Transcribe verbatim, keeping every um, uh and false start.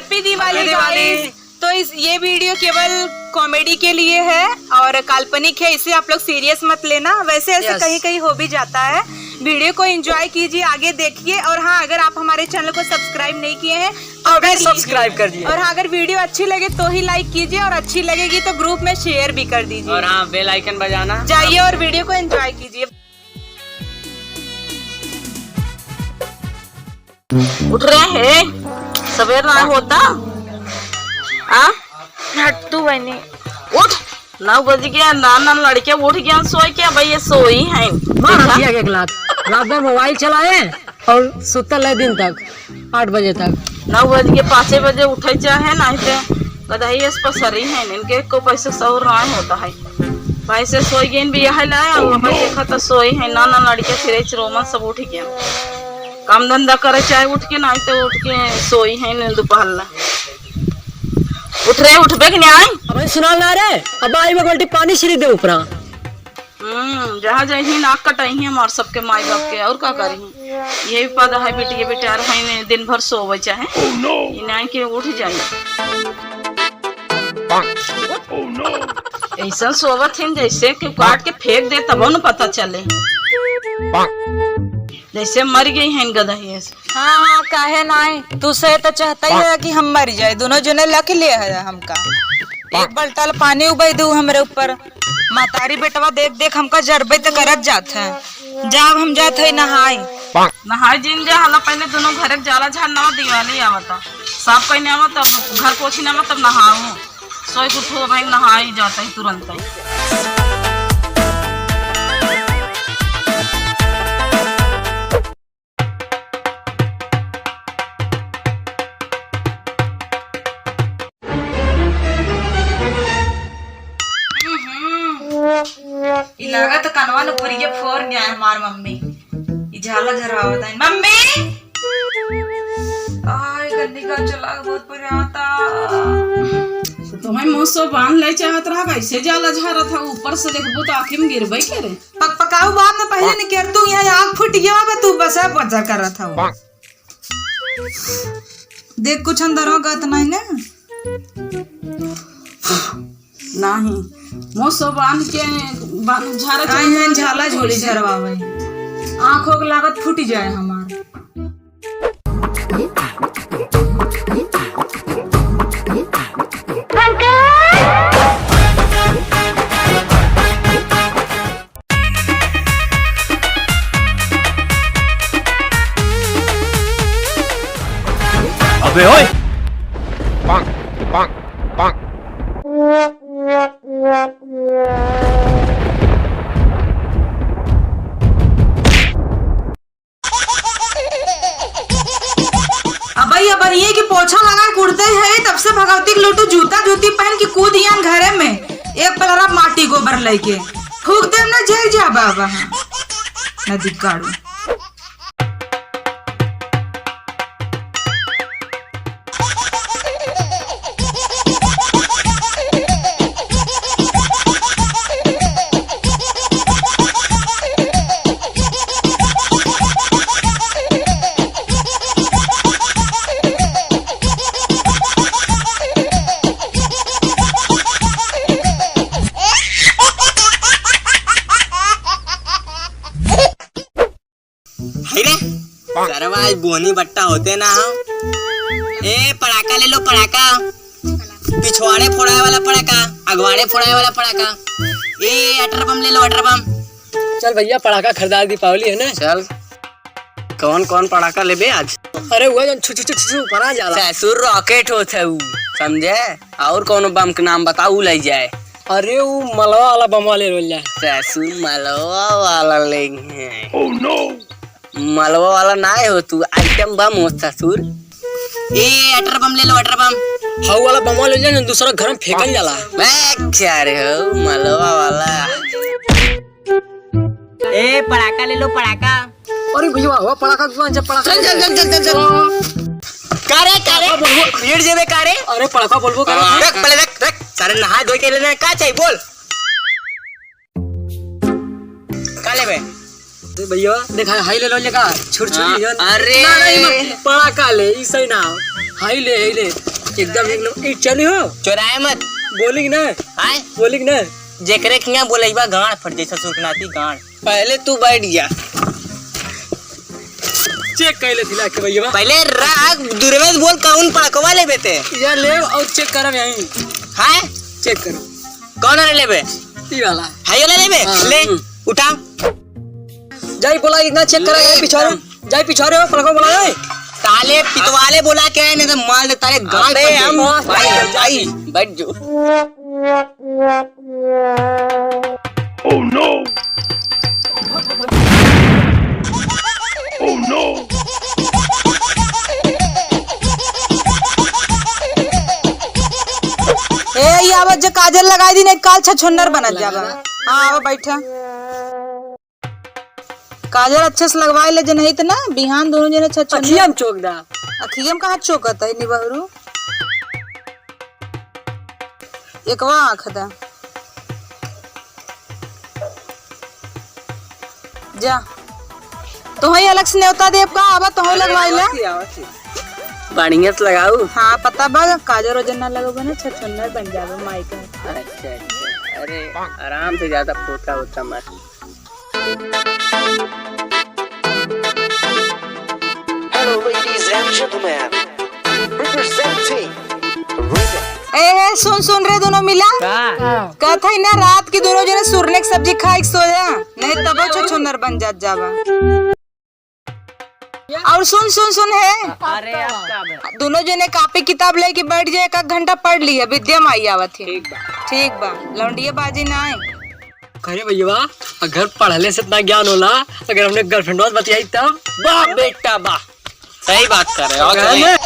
Happy Diwali, Happy Diwali। Guys। तो इस, ये video केवल comedy के लिए है और काल्पनिक है, इसे आप लोग serious मत लेना। वैसे ऐसे Yes। कहीं कहीं हो भी जाता है। Video को enjoy कीजिए, आगे देखिए। और हाँ, अगर आप हमारे channel को subscribe नहीं किए हैं तो अभी कर लीजिए। Subscribe कर दिए। और हाँ, अगर video अच्छी लगे तो ही like कीजिए और अच्छी लगेगी तो group में share भी कर दीजिए। और हाँ, bell icon बजाना। जाइए और video को enjoy कीजिए। उठ रहे हैं, सवेर ना होता। आ? हट तू बहनी। उठ, नौ बज गया, नान नान लड़के उठ गया, सोए क्या भाई, ये सोई हैं। मार देखा? दिया एक लात। रात भर mobile चलाए और सुतल है दिन तक, आठ बजे तक। नौ बज के पाँचे बजे उठे चाहे, नहीं तो गदही इस पसरी हैं, इनके को पैसे सौर ना होता है। भाई से सोई गइन भी यह लाए, और हमें देखा तो सोई है, नान नान लड़के फिरे रोमन सब उठ गया। काम धंधा करे चाहे उठ के, नहीं तो उठ के सोई है न दोपहर ला। उठ रे, उठबे कि नहीं? अबे सुनाल ना रे, अब आई में गोल्टी पानी छिड़क दे ऊपरा। हम्म, जहाँ जाइही नाक कटाइही हमार सबके माई बाप के, और का करिही? यही पद है बेटी, ये बेटा है ने, दिन भर सोवे चाहे। Oh no! ये नहीं के उठ जाई। Oh no! ऐसा सोवत हैं जैसे कि काट के फेंक दे तब न पता चले। जैसे मर गई हैं गदही ऐसे। हाँ, हाँ, काहे नाई? तू से तो चाहता ही है कि हम मर जाए, दोनों जने लक ले है हमका। एक बल्टा ल पानी उबई दू हमरे ऊपर। महतारी बेटवा देख देख हमका जरबे त करत जात है। जाब हम जात है नहाई। नहाई जिन जा हला, पहले दोनों घरे के जाला झाड़ नवा दिवाली आवता। साफ कहीं नवा तब घर पोछी नवा तब नहाऊ। सोई के उठो भाई नहाई जाता ही तुरंत ही। हम्म। ई लागत कनवा न पुरिये फोर न्याय हमार मम्मी। ई झाला झरवावत है। मम्मी! आय, गन्नी का चला बहुत पुराता। तो तुम्हें मुंह सो बांध ले चाहत रहा, कैसे जाला झारत है? ऊपर से देखबो तो आँखी में गिरबे करे। पक पकाऊ बात न पहले निकेर तू यहाँ आग फूट गया बा, तू बसा बचा करत हऊ। देख कुछ अंदर होगा तो नहीं ना? नहीं, मोसो बांध के बांध झारा आए हैं झाला झोली झरवावे। आँखों के लागत फूट जाए हमार। अबे ओए! अबे ये बनिए कि पोछा लगा के उड़ते है, तब से भगवती के लोटू जूता जूती पहन के कूद आयन घरे में, एक पलरा माटी गोबर लेके फूक देम ना, जर जा बाबा, हाँ, नदी काढ़ू। हाय रे, सरवा आज बोनी बट्टा होते ना हो। ए, पड़ाका ले लो, पड़ाका। पिछवाड़े फोड़ाए वाला पड़ाका, अगवाड़े फोड़ाए वाला पड़ाका। ए, अटर बम ले लो, अटर बम। चल भैया, पड़ाका खरीदा, दीपावली है ना। चल, कौन कौन पड़ाका लेबे आज? अरे, वो जो छु छु छु छु छु पड़ा जाला। ससुर rocket होत है ऊ, समझे? और कौनो बम के नाम बताऊ, ले जाए। अरे, ऊ मलवा वाला बमवा ले लो, ले। ससुर मलवा वाला लेंगे। Oh no! मलवा वाला ना हो तू, item बम हो ससुर। ए, अटर बम ले लो, अटर बम। हऊ वाला बमवा ले ले, दूसरा घर में फेंकल जाला। मैं क्या रे हो, मलवा वाला। ए, पड़ाका ले लो, पड़ाका। अरे भैया, हो पड़ाका दुकान से पड़ाका। चल, चल, चल, चल, चल, चल। का रे, का रे? पड़ाका बोलबो। भीड़ जेबे का रे? अरे पड़ाका बोलबो का? रख, पहले रख, रख। सारे नहा धो के लेना है, का चाहिए बोल? का लेबे? अरे भैया, देखा, हाई ले लो, लेका, छुरछुरी हाँ, जन। अरे। ना, ना, ई मत, पड़ाका ले, ई सही ना। हाई ले, हाई ले। एकदम, एकदम। ई चली हो। चोराए मत। बोली कि ना? आय? बोली कि ना? जेकरे खिया बोलैबा गांड फट जाई ससुर के नाती गांड। पहले तू बैठ जा। चेक कर ले थिला के भैया। पहले राग दुरवेद बोल कौन पड़कवा लेबे ते? ये ले और चेक करब यहीं। हैं? चेक करो। कौन वाला लेबे? ई वाला। है ये वाला लेबे? हाँ, ले, हम्म। उठा। जाई बोला इतना चेक करा, ले जाई पिछारे। एकदम। जाई पिछारे हो, पड़कवा बोला जाई। ताले पितवाले बोला के है, नहीं तो मार दे तारे गांड अबे फट जाई। हम भाई, भाई, बैठ जो। Oh no! Oh no! ए, ई आवत जे काजर लगाई दी, नहीं काल छछुन्नर बनत जाबा। हाँ, आवा बैठा। काजर अच्छे से लगवाए ले, जे नहीं त ना बिहान दोनों जने छछुन्नर। अखिया में चोक दा। अखिया में कहाँ चोकत है निबहरू? एकवा आँख दा। जा। तोहई अलग से नेवता देब का? आवा तोहई लगवाई ला। आवत ही, आवत ही। बढ़िया से लगाऊ। हाँ, पता बा, काजर ओजर ना लगबे ना, छछुन्नर बन जाबे माई के। अच्छा, अच्छा। अरे, आराम से ज्यादा फोटा वोटा मत। Hello, ladies and gentlemen. Representing Rhythm। ए, ए, सुन, सुन रे, दोनों मिला। का? कहत है ना, रात की दोनों जने सुरने की सब्जी खाए के सो जा, नहीं तबो छछुन्नर बन जात जाबा। और सुन, सुन, सुन है। अरे, आप का बे? दोनों जने कापी किताब लेके बैठ जाए, एक, एक घंटा पढ़ लिया, विद्या माई आवत है। ठीक बा। ठीक बा, लौंडिया बाजी ना आए। अरे भैया, अगर पढ़ले से इतना ज्ञान होला, अगर हमने गर्लफ्रेंड से बतियाई तब? वाह बेटा वाह, सही बात कर रहे हो। घर में